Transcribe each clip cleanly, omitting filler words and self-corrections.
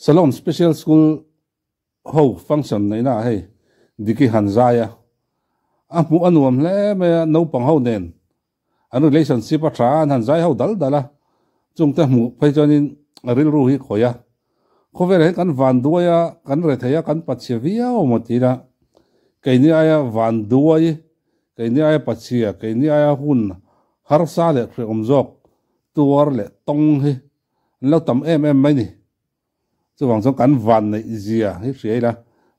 Salon Special School ho function neihna ah hei Diki han zai a, a hmuh a nuam hle mai a, naupang ho nen an relationship a tha a, an han zai ho dal dal a, chungte hmuh phei chuanin rilru hi khawih a, khawvelah hian kan van duai a, kan rethei a, kan pachhia viau maw tiin a, keini aia van duai, keini aia pachhia, keini aia hun harsa leh hrehawm zawk tuar leh tawng hi an lo tam em em mai ni. Chuvang chuan kan van neih zia hi hria ila,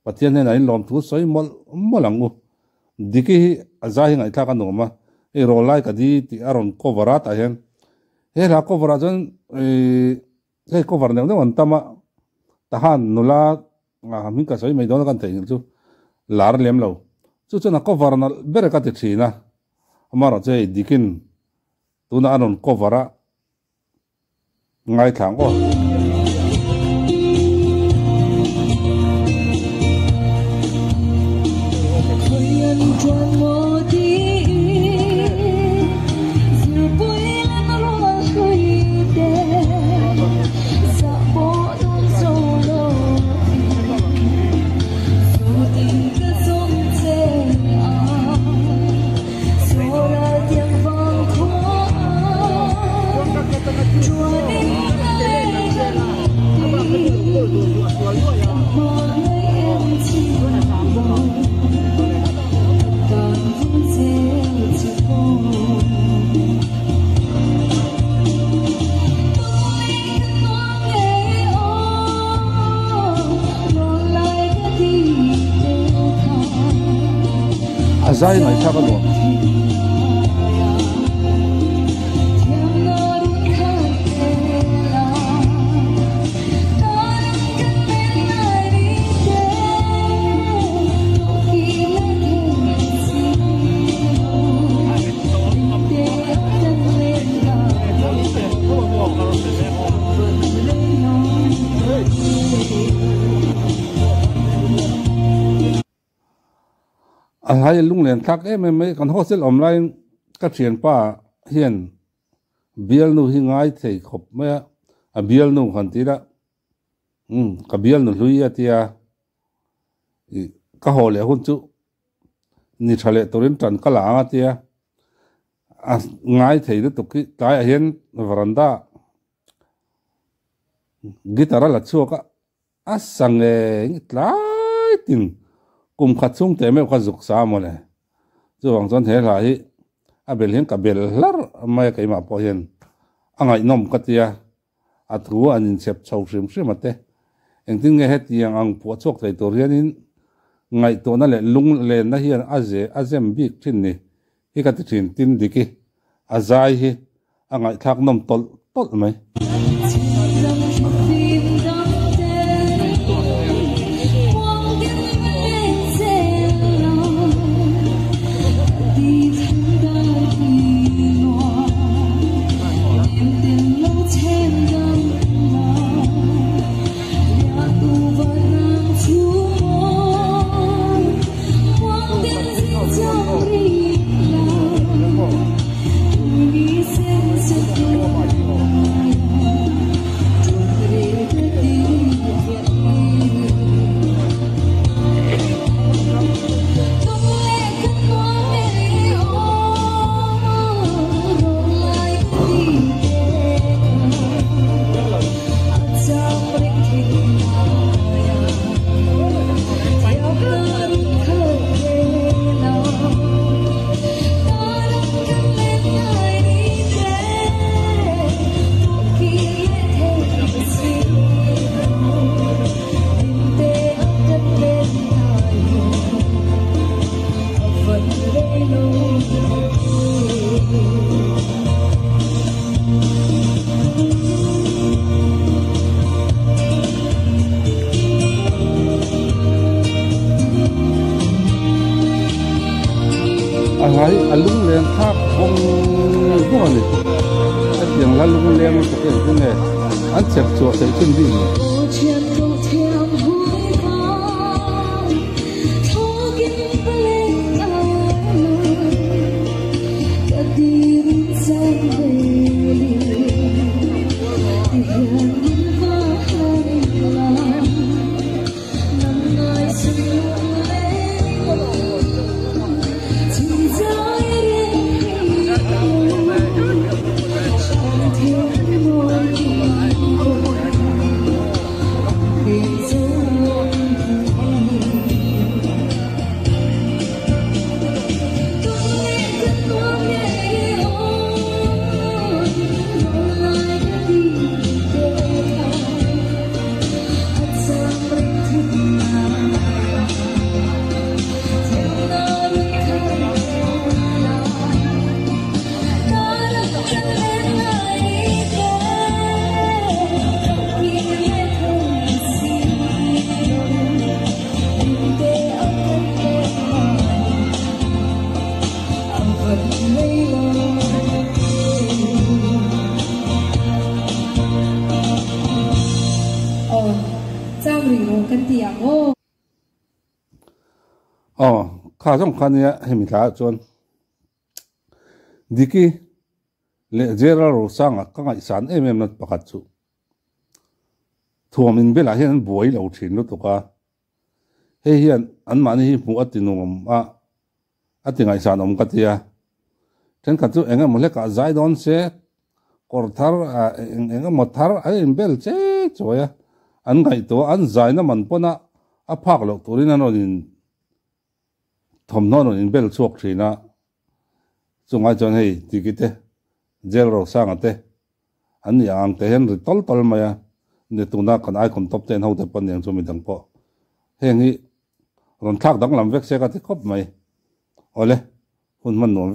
Pathian hnenah in lawmthu sawi mawlh mawlh ang u. Diki hi a zai hi ngaihthlak a nuam a, hei rawl lai ka di tih a rawn cover a tah hian he hla cover ah chuan ih hei cover neuh neuh an tam a, tahan nula hming ka sawi mai dawn a kan theihnghilh chu lar lem lo. Chu chuan a cover nalh ber ka ti thin a, amaherawhchu hei Dikin tunah a rawn cover a. Ngaithla ang aw. A zai ngaihthlak a nuam. A hlai a lunglen thlak em em mai, kan hostel awm laiin ka thianpa hian bialnu hi ngai thei khawp mai a, a bialnu han ti ila umm ka bialnu hlui a tia ih ka haw leh hun chu ni tha leh turin tan ka la ang a tia a ngai thei lutuk hi tlaiah hian veranda guitar a la chhuak a. A sa ngei tlai tin kum khat chhung teh meuh kha zuk sa mawle. Chuvang chuan he hla hi a bel hian ka bel hlar mai a keimah pawh hian a ngaihnawm ka tia, a thu an inchhep chho hrim hrim a te. Engtin nge hetiang ang phuah chhuak thei tur hianin ngaihtuahna leh lunglenna hian a ze a zem bik thin ni hi ka ti thin tin Diki a zai hi a ngaihthlak nawm tawlh tawlh mai. A hlai a lungleng thlak vawng vawng a ni. Hetiang hla lungleng lutuk hi engtin nge an chep chhuah theih thin bik ni? rih rawh kan ti ang aw. Aw, kha zawng kha nia hemi thlaah chuan Diki leh Gerald Rosanga ka ngaihsan em em na pakhat chu thuam inbelah hian an buai lo thin lutuk a, hei hian anmahni hi hmuh a ti nuam a, a ti ngaihsan awm ka ti a. Thenkhat chu eng emaw hlekah zai dawn se kawr thar eng eng emaw thar an inbel che chuai a, an ngaihtuah an zaina man pawn a a phak loh turin an rawn in thawmhnaw an rawn inbel chhuak thin a, chungai chuan hei Tiki te, Jail Rosanga te an ni ang te hian ri tawl tawl mai a, ni tuna kan icon top ten ho te pawh aniang chu midang pawh heng hi rawn thlak danglam vek se ka ti khawp mai. Awle, hun hman nuam vek.